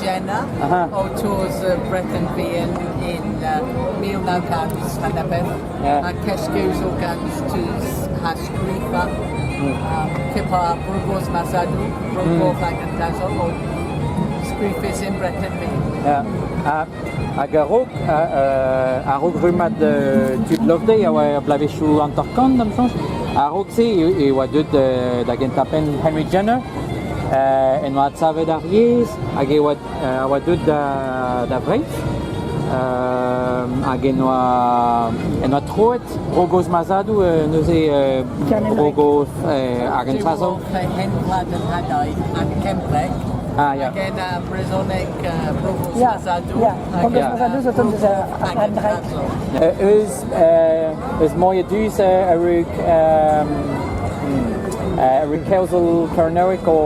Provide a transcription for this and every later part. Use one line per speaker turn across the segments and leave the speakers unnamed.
Jenner o tours Brecon Vihan in 1900 beth. A Keskus o gans tus ha skrifa Kepa Brugos Mazadou, Brugos hag an Dazo o skrifis in Brecon Vihan.
Ya. Ha, hag a-raok, a-raok rummad tud Loveday a oa bloavezhioù 50 da'm soñj. A-raok-se e oa deuet da gentañ-penn Henry Jenner en doa adsavet ar yezh hag e oa a oa deuet da Vreizh hag en doa en doa troet Bro-gozh ma zadoù neuze Bro-gozh hag an trazoù.
Henglad an Hadau hag Kembreg.
Ah ya.
Hag en brezhoneg Bro-gozh ma zadoù.
Bro-gozh ma zadoù zo tomm deus ar Drek.
Eus eus moiedus a-raok a-raok kaozeal Kernewek o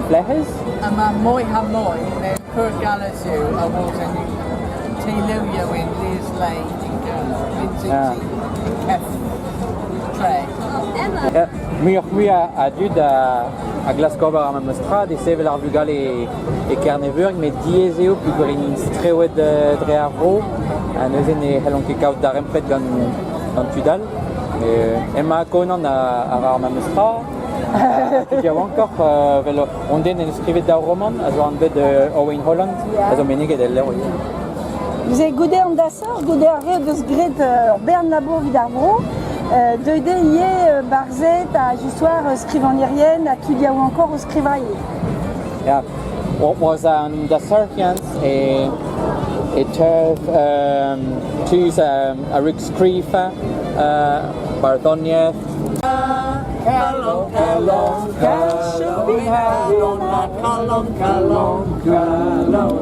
Blec'hez?
Yma mwy ha mwy mewn pwrgalysau a fod yn teuluoedd yn Lisley yn Cef Tre.
Muioc'h-mui a dud a glask ober ar memes tra, desevel ar vugale e Kerne-Veur, met diaes eo peogwir int strewet dre ar vro, ha neuze ne c'hellont ket kaout darempred gant tud all. Emañ Conan a ra ar memes tra. Tud yaouankoc'h, vel hon den en deus skrivet daou romant, a zo anvet Owain Holland, a zo meneget el levr ivez.
Neuze goude an dasorc'h, goude ar re o deus graet ur bern labour evit ar vro, deuet eo ivez barzhed ha just war skrivagnerien ha tud yaouankoc'h o skrivañ ivez.
Yeah. What was an dasorc'hians e e tev tus a rug skrivañ barddoniaeth.
Calon, calon, calon, calon, calon, calon,